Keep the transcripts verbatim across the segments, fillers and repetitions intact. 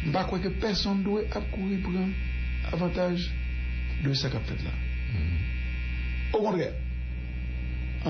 M pa kwè ke pèsonn dwe ap kouri pran avantaj de sa k ap fèt la. Okontrè,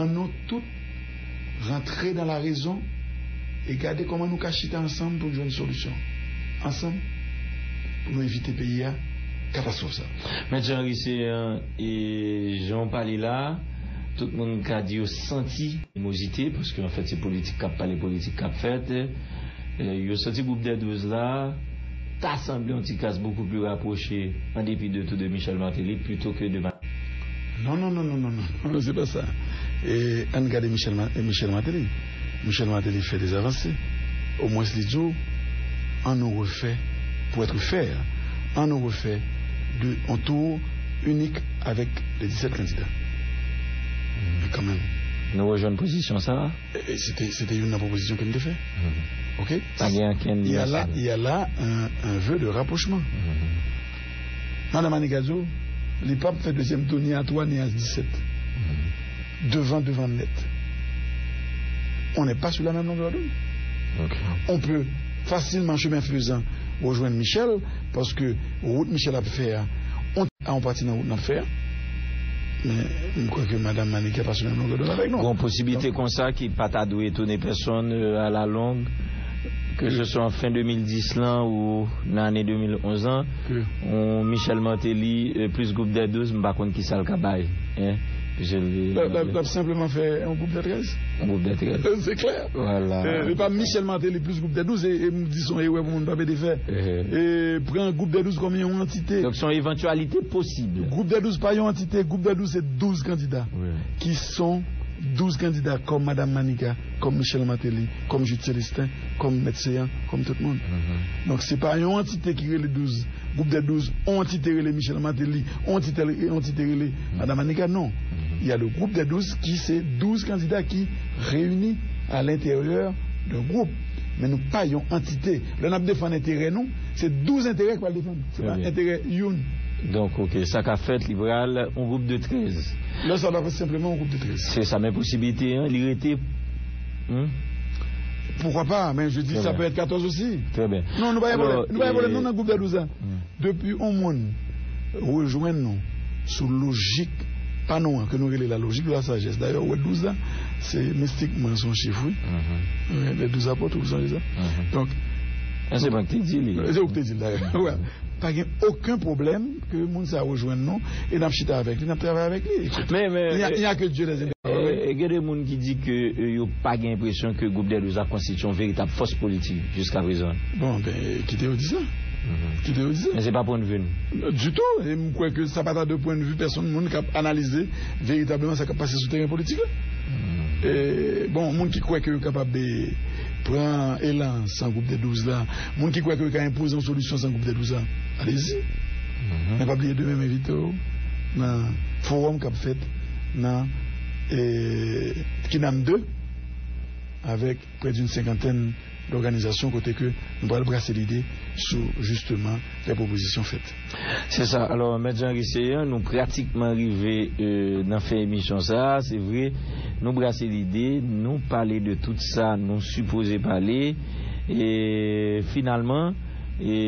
ann nou tout rantre nan larezon e gade kòman nou ka chita ansanm pou n jwenn solisyon ansanm pou nou evite peyi a katastwòf sa. Mèt Jean Henry, se e, jan w pale la, tout moun ka di yo santi animozite, paske anfèt se politik k ap pale, politik k ap fèt. E, yo santi gwoup dè douz la ta sanble yon ti kras bokou pli rapwoche, an depi de tou, de Michel Martelly plito ke de Ma- Non, non, non, non, non, non, non, se pa sa. E, ann gade Michel, Ma- e, Michel Martelly. Michel Martelly fè dè avanse. Omwens li di w, ann nou refè, pou èt fè, ann nou refè de, yon tou inik avèk le disèt kandida. Men kanmenm. Nou rejwenn pozisyon sa a? E, e, se te, se te youn nan pwopozisyon ke m te fè. Mhm. Oke? Pa gen ankenn Il y a là, il y a là un, un vœu de rapprochement. Mhm. Madan Maniga di w, li p ap fè dezyèm tou ni a twa ni a disèt. Mhm. Devan, devan nèt. On n'est pas sur la même longueur d'onde. Ok. On peut facilement, chemin faisant, rejwenn Michel, paske wout Michel ap fè a, on a yon pati nan wout n ap fè a. Men, m kwè ke madan Maniga pa sou menm longè dond avèk nou. Gon posiblite konsa ki pa ta dwe etone pèsonn, euh, à la longue, ke se swa an fen de mil dis lan ou nan ane de mil onz lan, yon Michel Martelly, euh, plis gwoup dè douz, m pa konn ki sa l ka bay, hein. L ap, l ap, l ap senpleman fè yon gwoup dè trèz. Yon gwoup dè trèz. Se klè. Vwala. E, e pa Michel Martelly plis gwoup dè douz, e, e m di se yon erè pou moun pa pede fè. E pran gwoup dè douz kòm yon antite. Donk, se yon evantyalite posib. Gwoup dè douz pa yon antite, gwoup dè douz se douz kandida. Wi. Ki son douz kandida kòm Madanm Maniga, kòm Michel Martelly, kòm Jude Célestin, kòm Mèt Céant, kòm tout moun. Mhm. Donk, se pa yon antite ki rele douz, gwoup dè douz, yon antite rele Michel Martelly, yon antite, yon antite rele Madanm Maniga, non. Mhm. Il y a le groupe des douze qui c'est douze candidats qui réunis à l'intérieur d'un groupe. Men nou pa yon antite. Lè n ap defann enterè nou, se douz enterè k pral defann. Se pa enterè youn. Donk, ok, sa ka fèt, li pral yon gwoup de trèz. Lè sa, l ap senpleman yon gwoup de trèz. Se sa, men posibilite an, li rete, hmm? Pourquoi pas, mais je dis, ça peut être quatorze aussi. Très bien. Non, nou pa gen pwoblèm. Nou pa gen pwoblèm, non, nan gwoup dè douz la. Depi yon moun rejwenn nou sou lojik pa nou an, ke nou rele la logique de la sagesse. Dayè, ou wè douz la, se mistikman, se yon chif, wi. Mhm. Wi, les douze apôtres, ou sonje sa? Mhm. Donk, se mwen ki te di li. Se ou ki te di l, dayè. Wi. Pa gen okenn pwoblèm ke moun sa rejwenn nou e n ap chita avèk li, n ap travay avèk li. Men, men, il y a, il y a que Dieu les intérêts. E, e, gen de moun ki di ke, e, yo pa gen enpresyon ke gwoup dè douz la konstitye yon veritab fòs politik jiskaprezan. Bon, ben, kite yo di sa. Mhm. Kite yo di sa. Men se pa pwennvi n. Ditou. E m kwè ke sa pa ta de pwennvi pèsonn, moun k ap analize veritableman sa k ap pase sou teren politik la. Mhm. E, bon, moun ki kwè ke yo kapab, e, pran elan san gwoup dè douz la, moun ki kwè ke yo ka enpoze yon solisyon san gwoup dè douz la, alezi. Mhm. Men pa bliye demen m envite w nan fowòm k ap fèt nan, e, Kinam de, avèk près d'une cinquantaine d'organisations kote ke nou pral brase lide sou, justement, les propositions faites. Se sa. Alò, Mèt Jean Riceyan, nou pratikman rive, e, nan fen emisyon sa a. Se vre, nou brase lide, nou pale de tout sa nou sipoze pale. E finalman, e,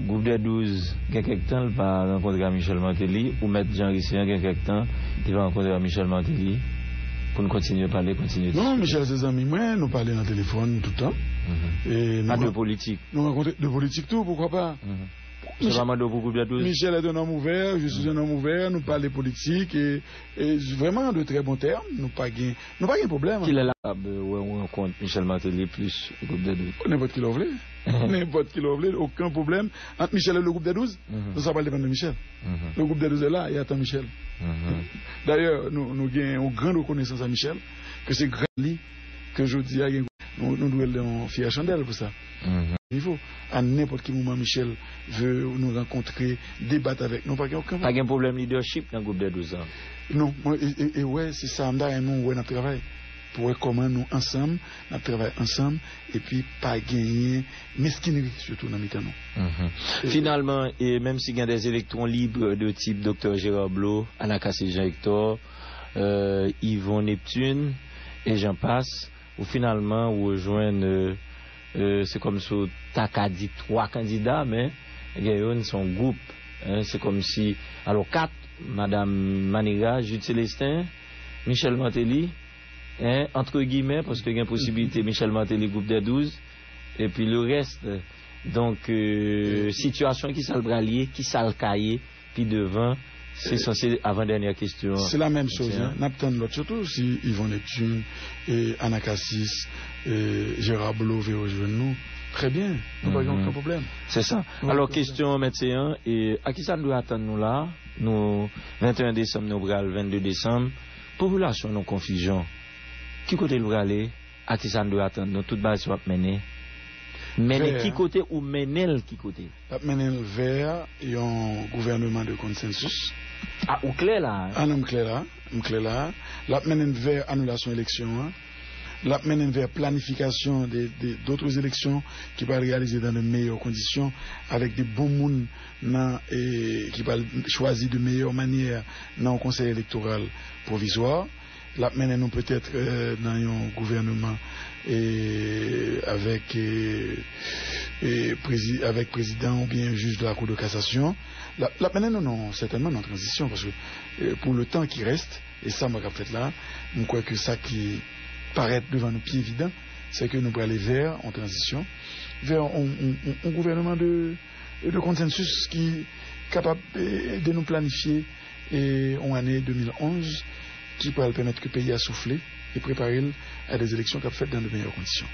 gwoup dè douz, gen kèk tan l pa rankontre a Michel Martelly, ou Mèt Jean Riceyan, gen kèk tan li pa rankontre a Michel Martelly, pou n kontinye pale, kontinye diskite. Non, Michel se zanmi mwen, nou pale nan telefòn tout tan. Mhm. E nou pa de politik. Nou rankontre de politik tou, poukwa pa? Mhm. Michel, Michel est un homme ouvert, je suis un homme ouvert, nou pale politik, e, e vrèman de très bons termes, nou pa gen, nou pa gen pwoblèm. Kilè l ap, e, wè yon rankont Michel Martelly plis gwoup dè douz? Nenpòt kilè w vle. Nenpòt kilè w vle, okenn pwoblèm. Ant Michel e le gwoup dè douz, mhm, sa pral depann de Michel. Mhm. Le gwoup dè douz est là, il attend Michel. Mhm. Dayè, nou, nou gen yon gran rekonesans a Michel, ke se gras li ke jodi a gen, nou, nou dwe l yon fyè chandèl pou sa. Mhm. Nivo. A nenpòt ki moman Michel ve nou rankontre, debat avèk nou, pa gen okenn pwoblèm. Pa gen pwoblèm lidèchip nan gwoup dè douz an? Non, mwen, e, e, e wè, se sa, m ta renmen wè n ap travay pou wè kòman nou ansanm, n ap travay ansanm, epi pa genyen meskinri, sitou nan mitan nou. Mhm. E, finalman, e menm si gen des électrons libres de type Doktè Gérard Blaud, Anacase Jean Hector, euh, Yvon Neptune, et j'en passe, ou finalman ou rejwenn, euh, euh, se kòmsi w ta ka di twa kandida, men gen youn, se yon gwoup, en, se kòmsi, alò, kat, Madanm Maniga, Jude Célestin, Michel Martelly, en, entre guillemets, paske gen posibilite Michel Martelly, gwoup dè douz, epi le reste. Donk, euh, sitiyasyon, kisa l pral ye, kisa l ka ye, pi devan, se sanse avan dènyè kesyon an. Se la menm choz, en. N ap tann lòt yo tou, si Yvon Neptune, e, Anacassis, e, Gérard Blot vle rejwenn nou, trè byen, nou pa gen okenn pwoblèm. Se sa. Alò, kesyon, mèt, se an, e, a kisa n dwe atann nou la? Nou, venteyen desanm, nou pral vennde desanm. Popilasyon nan konfizyon. Ki kote l prale? A kisa n dwe atann nou? Tout bagay sa w ap mennen. Mennen ki kote ou mennen l ki kote? L ap mennen l vè yon gouvèneman de konsensis. A, ou klè la, en? A non, m klè la, m klè la. L ap mennen l vè anilasyon eleksyon an. L ap mennen l vè planifikasyon de, de, d'autres élections ki pral reyalize dans de meilleures conditions, avèk de bon moun nan, e, ki pral chwazi de meilleures manières nan yon konsèy elektoral pwovizwa. L ap mennen nou petèt, e, nan yon gouvèneman, e, avèk, e, e, prezi-, avèk prezidan oubyen jij de la Cour de cassation. L ap, l ap mennen nou, non, sètènman nan tranzisyon, paske, e, pou le tan ki reste, e sa m wè k ap fèt la, m kwè ke sa ki parèt devan nou pi evidan, se ke nou prale vè yon tranzisyon, vè yon, yon, yon, yon gouvèneman de, de konsensis ki kapab, e, ede nou planifye, e, yon ane de mil onz ki pral pèmèt ke peyi a soufle e prepare l a de eleksyon k ap fèt dans de meilleures conditions.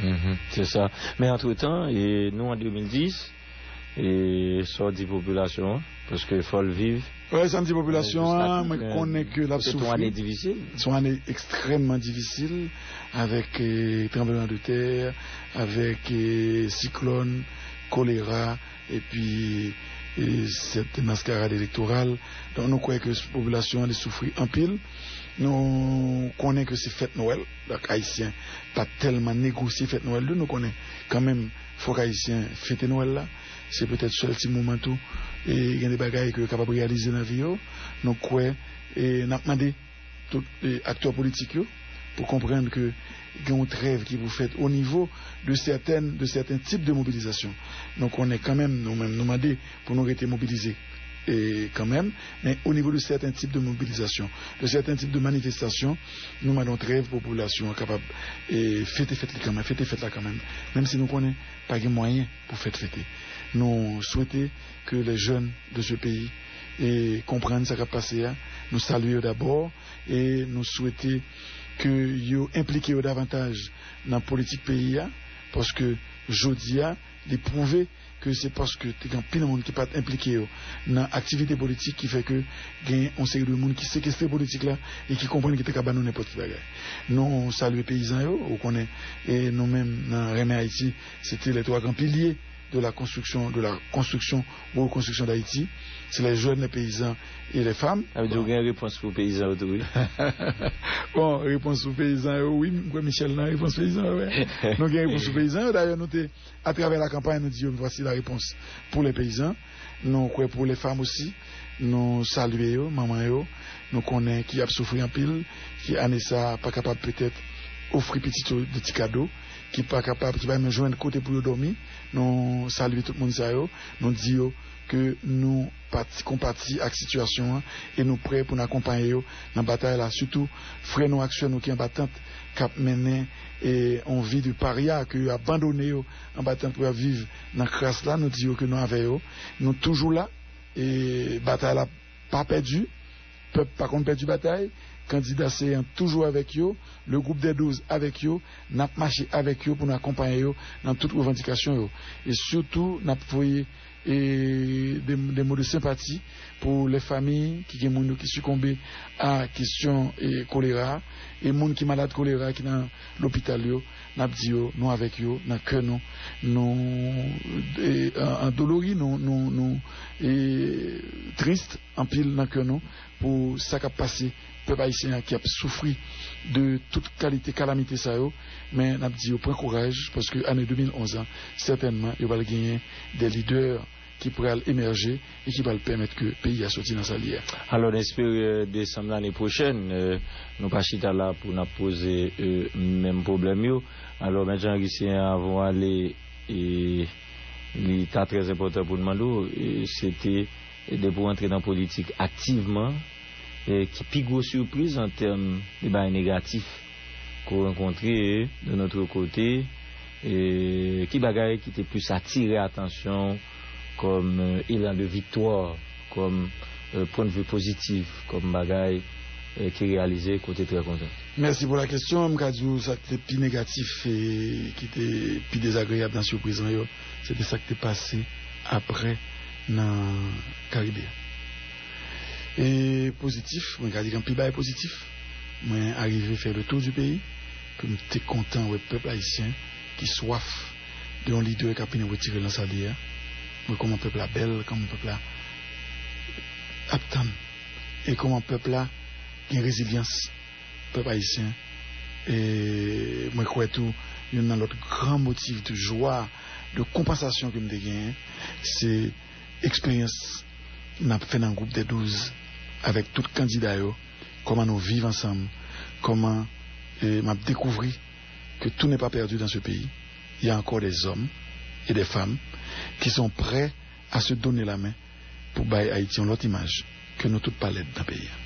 Mhm, se sa. Men antretan, e, nou an de mil dis, e sa w di popilasyon an, paske fò l viv. Wè, sa m di popilasyon an, mwen konnen ke l ap soufri. Se yon ane difisil. Se yon ane ekstrèmman difisil, avèk, e, tranbleman de tè, avèk, e, siklòn, kolera, epi, e, sèt maskarad elektoral. Donk, nou kwè ke popilasyon an li soufri anpil. Nou konnen ke se fèt Nwèl. Donk, Ayisyen pa tèlman negosye fèt Nwèl tou. Nou konnen kanmenm, fòk Ayisyen fete Nwèl la. Se petèt sèl ti moman tou. E gen de bagay ke yo kapab reyalize nan vi yo. Nou kwè, e n ap mande tout, e, aktè politik yo pou konprann ke gen yon trèv ki pou fèt o nivo de sètèn, de sèten tip de mobilizasyon. Nou konnen kanmenm, nou menm, nou mande pou nou rete mobilize, e, kanmenm, men o nivo de sèten tip de mobilizasyon, de sèten tip de manifestasyon, nou mande yon trèv pou popilasyon an kapab, e, fete fèt li kanmenm, fete fèt la kanmenm, menm si nou konnen pa gen mwayen pou fèt fete. Nou swete ke les jeunes de ce pays, e, konprann sa k ap pase a. Nou salye yo dabò e nou swete ke yo enplike yo davantaj nan politik peyi a, paske jodi a, li pwouve ke se paske te gen anpil moun ki pa t enplike yo nan aktivite politik ki fè ke gen yon seri de moun ki sekestre politik la e ki konprann ki te ka ban nou nenpòt ki bagay. Nou salye peyizan yo, ou konnen, e nou menm nan Renmen Ayiti, se te les trois grands piliers de la construction, de la construction ou reconstruction d'Haïti, se les jeunes, les paysans et les femmes. Sa vle di ou gen repons pou peyizan yo tou, wi. Bon, repons pou peyizan yo, wi, m kwè Michel nan repons peyizan yo, wi. Nou gen repons pou peyizan yo, dayè nou te, atravè la campagne, nou di yo, voici la réponse pour les paysans. Nou kwè pou les femmes aussi, nou salye yo, manman yo, nou konnen ki ap soufri anpil, ki ane sa a pa kapab petèt ofri pitit yo de ti kado, ki pa kapab, ki pa menm jwenn kote pou yo dòmi. Nou salye tout moun sa yo, nou di yo ke nou pati, konpati ak sitiyasyon an e nou prè pou n akonpaye yo nan batay la, sitou frè nou ak sè nou ki anba tant k ap mennen, e, yon vi de parya, ke yo abandone yo anba tant pou y ap viv nan kras la. Nou di yo ke nou avè yo, nou toujou la, e batay la pa pèdi, pèp pa konn pèdi batay, kandida Seyan toujou avèk yo, le groupe des douze avèk yo, n ap mache avèk yo pou nou akonpaye yo nan tout revandikasyon yo. E sitou, n ap voye, e, de, de mo de senpati pou les familles ki gen moun yo ki sikonbe a kesyon, e, kolera, e moun ki malad kolera ki nan lopital yo, n ap di yo, nou avèk yo, nan kè nou, nou, e, an, an dolori, nou, nou, nou, e, tris anpil nan kè nou pou sa k ap pase pèp ayisyen an ki ap soufri de tout kalite kalamite sa yo, men n ap di yo pran kouraj, paske ane de mil onz an, sètènman, yo pral genyen de lidè ki pral emèje e ki pral pèmèt ke peyi a soti nan sa l ye a. Alò, n espere, e, desanm lane pwochèn, e, nou pa chita la pou n ap poze, e, menm pwoblèm yo. Alò, Mèt Jean Guy, se avan w ale, E li ta trè enpòtan pou n mande w, e, se te de pou w antre nan politik aktivman, e ki pi gwo sipriz an tèm de bagay negatif ke w rankontre, de notre côté, e ki bagay ki te plis atire atansyon w kòm, e, elan de viktwa, kòm, e, pwennvi pozitif, kòm bagay, e, ki reyalize ke w te trè kontan? Mèsi pou la kesyon. M ka di w sa ki te pi negatif e ki te pi dezagreyab nan sipriz mwen yo, se te sa ki te pase apre nan Karibe a. E pozitif, mwen ka di gen anpil bagay pozitif. Mwen arive fè le tour du pays, ke m te kontan wè pèp ayisyen ki swaf de yon lidè k ap vin retire l nan sa l ye a. Mwen kòman pèp la bèl, kòman pèp la ap tann, e kòman pèp la gen rezilyans, pèp ayisyen. E mwen kwè tou, youn nan lòt gran motif de jwa, de konpansasyon ke m te genyen, se eksperyans n ap fè nan gwoup dè douz avèk tout kandida yo, kòman nou viv ansanm, kòman, e, m ap dekouvri que tout n'est pas perdu dans ce pays. Il y a encore des hommes et des femmes qui sont prêts à se donner la main pou bay Ayiti yon lòt imaj, ke nou tout pa lèd nan peyi a.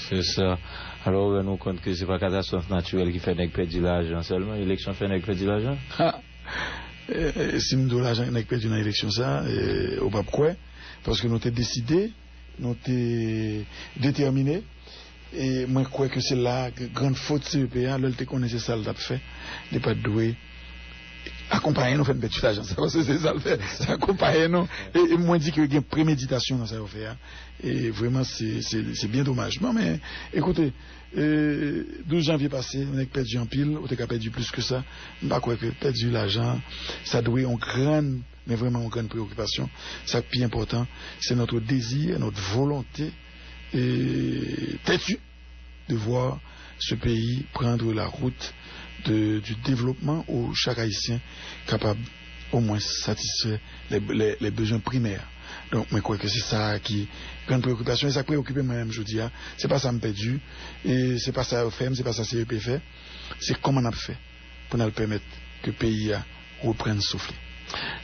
Se sa. Alò, ou rann ou kont ke se pa katastwòf natirèl ki fè nèg pèdi lajan sèlman, eleksyon fè nèg pèdi lajan? Ha! E, e, si m di w lajan nèg pèdi nan eleksyon sa, e, ou p ap kwè, paske nou te deside, nou te detèmine, e mwen kwè ke se la grann fot C E P a, lè l te konnen se sa l t ap fè, li pa t dwe akonpaye nou fè n pèdi lajan sa, paske se sa l fè, se akonpaye nou. E, e mwen di ke gen premeditasyon nan sa yo fè a. E vrèman, se, se, se byen domaj. Non, men, ekoute, e, douz janvye pase, nèg pèdi anpil, ou te ka pèdi plis ke sa. M pa kwè ke pèdi lajan, sa dwe yon grann, men vrèman yon grann preyokipasyon. Sa k pi enpòtan, se notre désir, notre volonté, e, têtue de voir ce pays prendre la route de, du développement où chaque Haïtien capable au moins satisfaire les, les, les besoins primaires. Donk, mwen kwè ke se sa ki grann preyokipasyon, e sa k preyokipe mwen menm jodi a. Se pa sa m pèdi, e se pa sa yo fè m, se pa sa C E P fè, se kòman n ap fè pou n al pèmèt ke peyi a reprann souf li.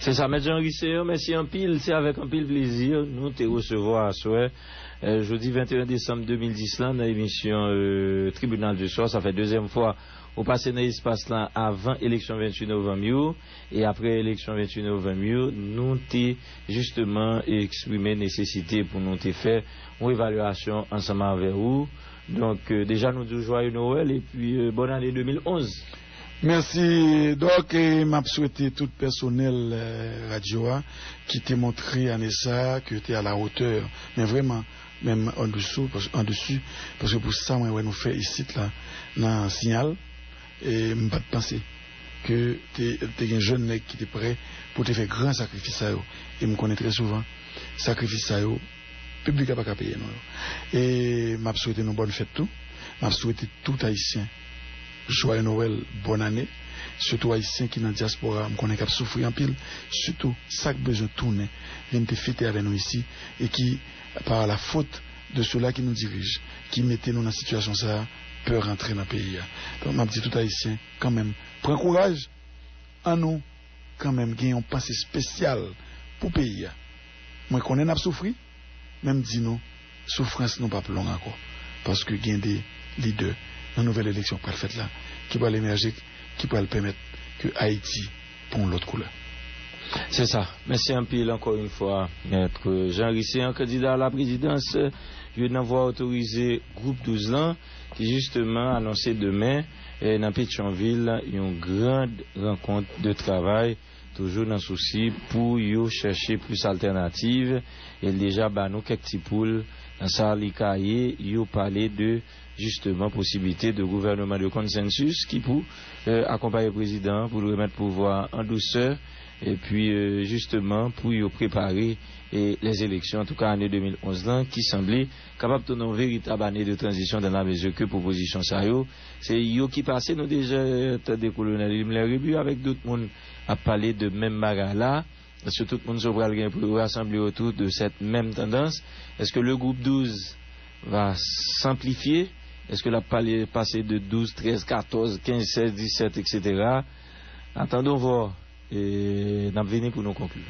Se sa, Mèt Jean Riceyan, mèsi anpil. Se avèk anpil plezi nou te resevwa aswè, e, jodi venteyen desanm de mil dis la, nan emisyon, e, Tribunal du Soir. Sa fè dezyèm fwa ou pase nan espas la avan eleksyon venntuit novanm yo. E apre eleksyon venntuit novanm yo, nou te jisteman eksprime nesesite pou nou te fè yon evalyasyon ansanm avè ou. Donk, e, deja nou di w jwaye Nwèl epi, e, bòn ane de mil onz. Mèsi, Dòk, e m ap swete tout pèsonèl, e, radyo a ki te montre ane sa a ke yo te à la hauteur, men vrèman, menm an desou, pas-, an desi, paske pou sa mwen wè nou fè isit la, nan Siyal, e m pa t panse ke te, te gen jèn nèg ki te prè pou te fè gran sakrifis sa yo. E m konnen trè souvan, sakrifis sa yo, piblik la pa ka peye nou yo. E m ap swete nou bòn fèt tou. M ap swete tout Ayisyen jwaye Nwèl, bòn ane. Sitou Ayisyen ki nan dyaspora, m konnen k ap soufri anpil. Sitou sa k bezwen tounen, vin te fete avè nou isi, e ki, par la faute de ceux-là qui nous dirigent, ki mete nou nan sitiyasyon sa a, pè rantre nan peyi a. Donk, m ap di tout Ayisyen, kanmenm, pran kouraj, annou, kanmenm, gen yon panse espesyal pou peyi a. Mwen konnen n ap soufri, men m di nou, soufrans nou p ap long ankò. Paske gen de lidè nan nouvèl eleksyon k pral fèt la, ki pral emèje, ki pral pèmèt ke Ayiti pran yon lòt koulè. Se sa. Mèsi anpil ankò yon fwa, Mèt Jean Riceyan, kandida a la prezidans, youn nan vwa otorize gwoup douz lan, ki jisteman anonse demen, e, nan Petyonvil, yon gran rankont de travay, toujou nan sousi pou yo chèche plis altènativ, e l deja ba nou kèk ti poul nan sa li ka ye, yo pale de, jisteman, posiblite de gouvènman de konsansis ki pou, e, akonpaye prezidan an pou l remèt pouvwa an dousè, epi, e, jisteman, pou yo prepare, e, lèzeleksyon, antouka ane de mil onz lan, ki sanble kapab tounen yon veritab ane de tranzisyon dan la mezi ke pwopozisyon sa yo, se yo ki pase. Nou deja tande Kolonèl Himmler Rébu avèk dòt moun ap pale de menm bagay la. Èske tout moun sa yo pral gen pou yo rasanble otou de sèt menm tandans? Èske le groupe douz va s'amplifier? Èske l ap pale, pase de douz, trèz, katòz, kenz, sèz, disèt, et cetera? Attendons voir. E N ap vini pou nou konkli.